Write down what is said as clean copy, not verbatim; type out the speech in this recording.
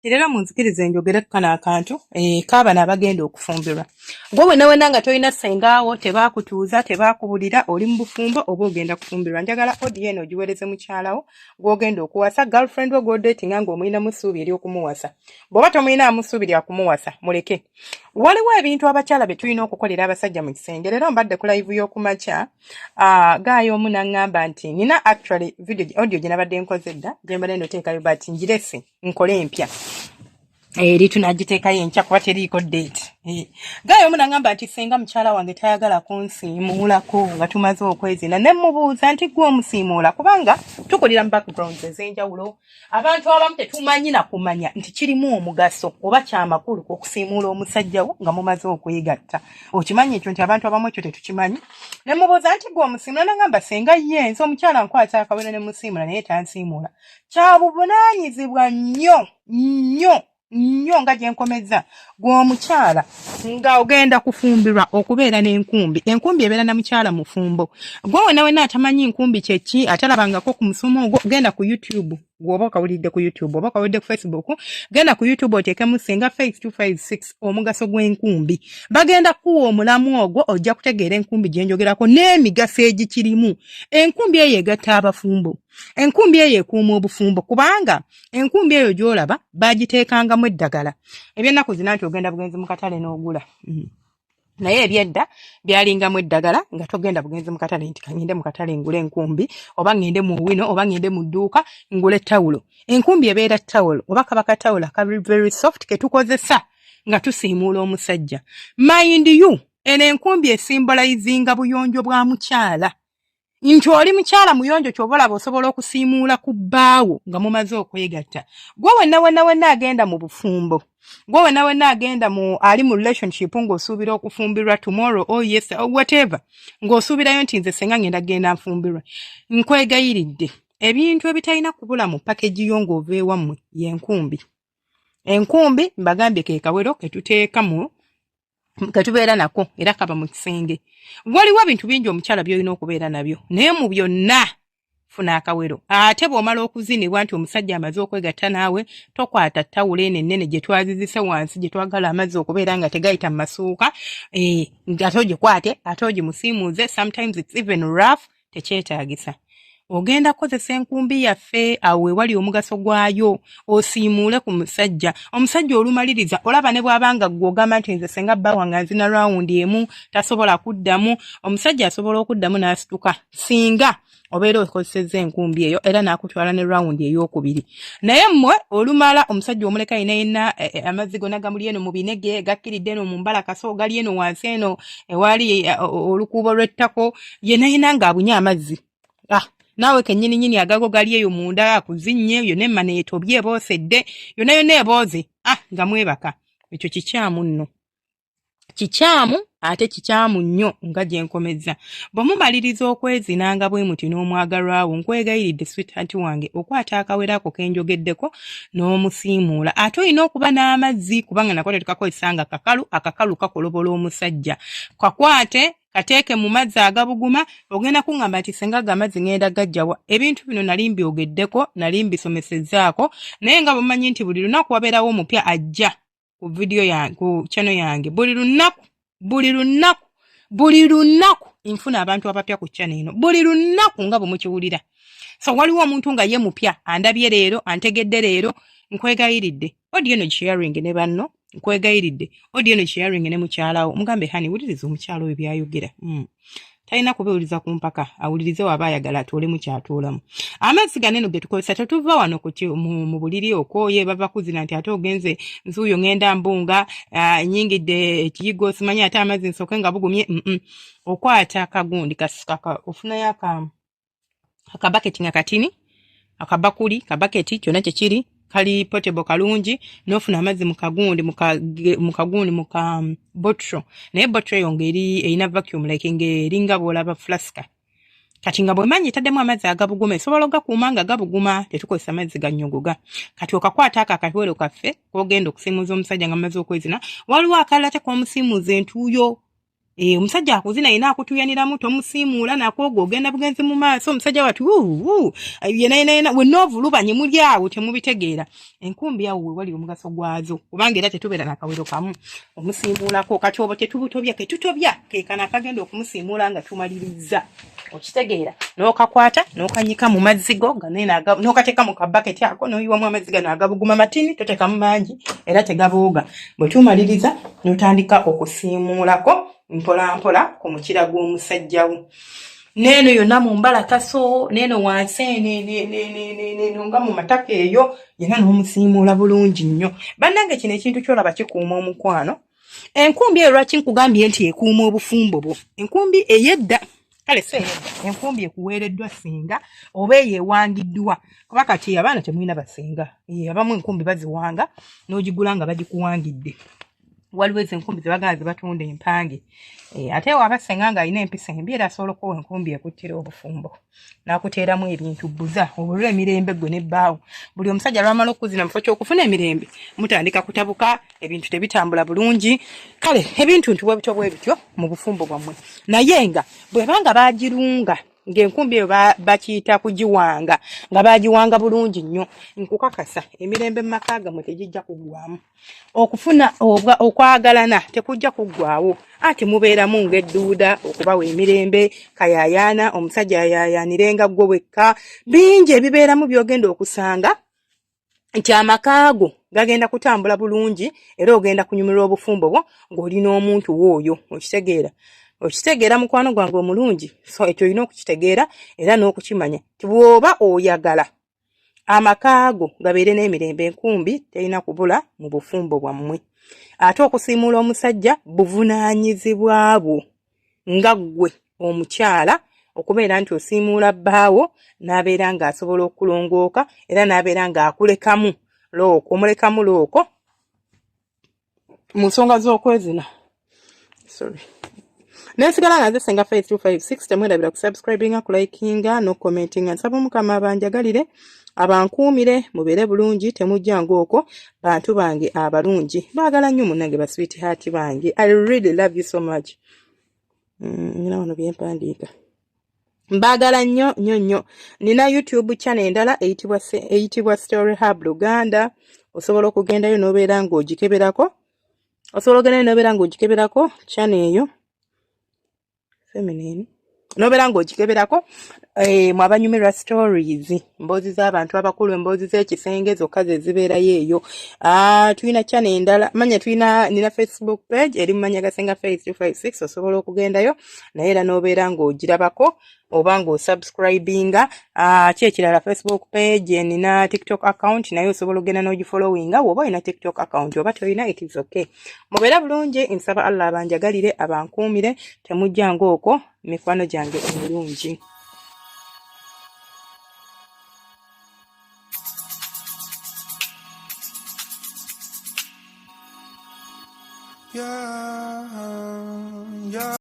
Leero munzikirize njogere ku kano akantu k'abano abagenda okufumbirwa. Gwe wenna wenna nga tolina ssengaawo, tebaakutuuza, tebaakubulira, oli mu bufumbo oba ogenda kufumbirwa. Njagala audio eno ogiweereze mukyala wo gw'ogenda okuwasa, girlfriend wo gw'odeetinga ng'omulinamu ssuubi ery'okumuwasa. Bw'oba tomulinaamu ssuubi lya kumuwasa, muleke. Waliwo ebintu abakyala bye tulina okukolera abasajja mu kisenge. Leero mbadde ku live y'okumakya, gaaya omu n'aŋŋamba nti nina actually video audio gye nabadde nkoze dda gye mbadde ndoteekayo, but ngirese nkole empya eri tunagiteekayo enkya kuba teriiko date. Gaaya omu n'aŋŋamba nti senga mukyala wange tayagala kunsiimuulako nga tumaze okwezina. Ne mmubuuza nti gwe omusiimuula? Kubanga tukulira mu backgrounds ez'enjawulo, abantu abamu tetumanyi na kumanya nti kirimu omugaso oba kyamakulu okusiimuula omusajja wo nga mumaze okwegatta. Okimanyi ekyo nti abantu abamu ekyo tetukimanyi? Ne mubuuza nti gwe omusiimuula? Nagamba, senga ye nze omukyala nkwata akawero ne musiimuula, naye tansiimuula. Kyabuvunaanyizibwa nnyo nnyo nnyo nga gye nkomezza, gwe omukyala nga ogenda kufumbirwa, okubeera n'enkumbi. Enkumbi ebeera na mukyala mufumbo. Gwe wena wena atamanyi nkumbi kyeki, atalabangako ku musomo ogwo, genda ku YouTube. Gwoba okawulidde ku YouTube oba okawulidde ku Facebook, genda ku YouTube oteekemu Senga Faith 256 omugaso gw'enkumbi. Bagenda kuwa omulamu ogwo, ojja kutegeera enkumbi gye njogerako n'emigaso egikirimu. Enkumbi eyo egatta abafumbo, enkumbi eyo ekuuma obufumbo, kubanga enkumbi eyo gy'olaba bagiteekangamu eddagala. Ebyennaku zina nti ogenda bugenzi mu katale n'ogula. Naye ebyedda byalingamu eddagala, nga togenda bugenzi mu katale nti kangende mu katale ngule enkumbi, oba ngende mu wino, oba ngende mu dduuka ngule tawulo. Enkumbi ebeera tawulo oba kaba katawulo akali very soft ketukozesa nga tusiimuula omusajja. Mind you, eno enkumbi esimbolizinga buyonjo bwa mukyala, nti oli mukyala muyonjo, ky'oba olaba osobola okusiimuula ku bbaawo nga mumaze okwegatta. Gwe wenna wenna wenna agenda mu bufumbo, gwe wenna wenna agenda mu ali mu relationship ng'osuubira okufumbirwa tomorrow or yes or whatever, ng'osuubirayo nti nze senga ngenda genda nfumbirwe, nkwegayiridde, ebintu ebitalina kubula mu package yo ng'ova ewammwe y'enkumbi. Enkumbi mbagambye ke kawero ketuteeka mu ketubeera nako era kaba mu kisenge. Waliwo ebintu bingi omukyala by'olina okubeera nabyo, naye mu byonna funa akawero. Ate bw'omala okuzinibwa nti omusajja amaze okwegatta naawe, tokwata ttawulo eno ennene gye twazizise wansi, gye twagala amazzi okubeera nga tegayita mu masuuka, ate ogikwate ate ogimusiimuuze. Sometimes it's even rough, tekyetaagisa. Ogenda kukozesa enkumbi yaffe. Awo we wali omugaso gwayo, osiimuule ku musajja. Omusajja olumaliriza olaba ne bw'abanga ggwe ogamba nti nze senga bba wange anzina round emu tasobola kuddamu, omusajja asobola okuddamu n'asituka singa obeera okozesezza enkumbi eyo, era n'akutwala ne round ey'okubiri. Naye mmwe olumala omusajja omuleka yina yenna, amazzi gonna gamuli eno mu binege, gakkiridde eno mu mbalakaso, gali eno wansi eno ewali olukuubo lw'ettako, yenna yenna ng'abunye amazzi. Ah, naawe kennyini nyini agago gali eyo munda akuzinnye, yonna emmana etobye, eboosedde yonna yonna ebooze, ah, nga mwebaka. Ekyo kikyamu nno, kikyamu ate kikyamu nnyo nga gye nkomezza. Bwe mumaliriza okwezinanga bwe muti n'omwagalwawo, nkwegayiridde, sweetheart wange, okwata akawero ako ke njogeddeko n'omusiimuula. Ate olina okuba n'amazzi, kubanga nako tetukakozesa nga kakalu. Akakalu kakolobola omusajja. Kakwate, kateeke mu mazzi agabuguma. Ogenda kuŋŋamba nti senga ago amazzi ŋŋenda gajjawa? Ebintu bino nali mbyogeddeko, nali mbisomesezzaako, naye nga bwemumanyi nti buli lunaku wabeerawo omupya ajja ku video yange, ku channel yange. Buli lunaku, buli lunaku, buli lunaku nfuna abantu abapya ku channel eno, buli lunaku nga bwe mukiwulira. So waliwo omuntu nga ye mupya, andabye leero, antegedde leero. Nkwegayiridde, audio eno sharing ne banno. Nkwegayiridde, audio eno sharing ne mukyalawo. Mugambe, "Honey, wuliriza omukyalo oyo byayogera." Talina kubiwuliza ku mpaka, awulirize waba ayagala atuulemu kyatuulamu. Amazzi gano eno ge tukozesa, tetuva wano mu buliri okwoye bava kuzina nti ate ogenze nzuuyo ŋŋenda mbunga, nyingidde ekiyigo, simanyi ate amazzi nsooke nga bugumye. Okwata akagundi kasukaka, ofunayo akabaketi nga katini, akabakuli, kabaketi kyonna kyekiri, kali portable kalungi, n'ofuna amazzi mu kagundi, mu kagundi, mu ka bottle. Naye bottle eyo ng'eri erina vacuum, like ng'eringa bw'olaba flask. Kati nga bw'emanyi etaddemu amazzi agabuguma, esobola ogakuuma nga gabuguma, tetukozesa mazzi gannyogoga. Kati okakwata ako akawero kaffe k'ogenda okusiimuuza omusajja nga mumaze okwezina. Waliwo akalala ate k'omusiimuuza entuuyo. Eh, omusajja akuzina yena akutuyaniramu tomusiimuula nako gwe ogenda bugenzi mu maaso omusajja wati yena yena yena wenna ovulubanye muli awo temubitegeera enkumbi awo wewali omugaso gwazo kubanga era tetubeera nakawero kamu omusiimuulako kati obo tetubutobya ketutobya kekano akagenda okumusiimuula nga tumalirizza okitegeera n'okakwata n'okanyika mu mazzi go n'okateeka mu kabaketi ako n'oyiwamu amazzi gano agabuguma matini toteekamu mangi era tegabooga bwe tumaliriza n'otandika okusiimuulako mpolampola ku mukira gw'omusajja wo neeno yonna mu mbalakaso neeno wansi eno nga mu mataka eyo yena n'omusiimuula bulungi nnyo bannange kino ekintu kyolaba kikuuma omukwano enkumbi eyo lwaki nkugambye nti ekuuma obufumbo bwo enkumbi eyedda kale si eyedda enkumbi ekuweereddwa singa oba eyo ewangiddwa kuba kati abaana temulina basinga abamu enkumbi baziwanga n'ogigula nga bagikuwangidde waliwo ezo enkumbi zebagamba zebatunda empange eh, ate waba senga nga alina empisa embi era asobola okuwa enkumbi ekuttira obufumbo nakuteeramu ebintu buza obulwa emirembe gwe nebbaawo buli omusajja lwamala okuzina mufo kyokufuna emirembe mutandika kutabuka ebintu tebitambula bulungi kale ebintu nti bwebityo bwebityo mu bufumbo bwammwe naye nga bwebanga bagirunga ng'enkumbi eyo bakiyita kugiwanga nga bagiwanga bulungi nnyo nkukakasa emirembe mu maka gammwe tegijja kuggwamu okufuna okwagalana tekujja kuggwawo anti mubeeramu ng'edduuda okubawa emirembe kayayaana omusajja ayayaanirenga ggwe wekka bingi ebibeeramu by'ogenda okusanga nti amaka go gagenda kutambula bulungi era ogenda kunyumirwa obufumbo bwo ng'oli n'omuntu wo oyo okitegeera okitegeera mukwano gwange omulungi so ekyo olina okukitegeera era n'okukimanya ti bw'oba oyagala amaka go gabeere n'emirembe enkumbi terina kubula mu bufumbo bwammwe ate okusiimuula omusajja buvunaanyizibwa bwo nga ggwe omukyala okubeera nti osiimuula bbaawo n'abeera ng'asobola okulongooka era n'abeera ng'akulekamu looko omulekamu looko mu nsonga z'okwezina sorry nensigala nga nze senga faith 256 temwerabira kusubscribinga kulikinga nokucommentinga nsaba omukama abanjagalire abankuumire mubeere bulungi temujja ngaokwo bantu bange abalungi baagala nnyo munange ba sweetheart bange i really love you so much mm, nina wano byempandiika Mbagala nnyo nnyo nnyo. Nina YouTube channel endala eyitibwa eyitibwa Story Hub Luganda. Osobola okugendayo n'obeera ng'ogikeberako. Osobola okugendayo n'obeera ng'ogikeberako channel eyo. Feminine. N'obeera ng'ogikeberako eh, mwe abanyumirwa stories, emboozi z'abantu abakulu, emboozi z'ekisenge zokka ze zibeerayo eyo. Ah, tulina channel endala, manya tulina nina Facebook page eri mu manya ga Senga Faith 256 osobola okugendayo. Naye era n'obeera ng'ogirabako oba ng'osubscribinga ah, ki ekirala facebook page nina tiktok account naye osobola okugenda n'ogifollowinga woba olina tiktok account oba tolina it is okay mubeere bulungi nsaba allah abanjagalire abankuumire temujja ng'okwo mikwano gyange emirungi. Yeah, yeah.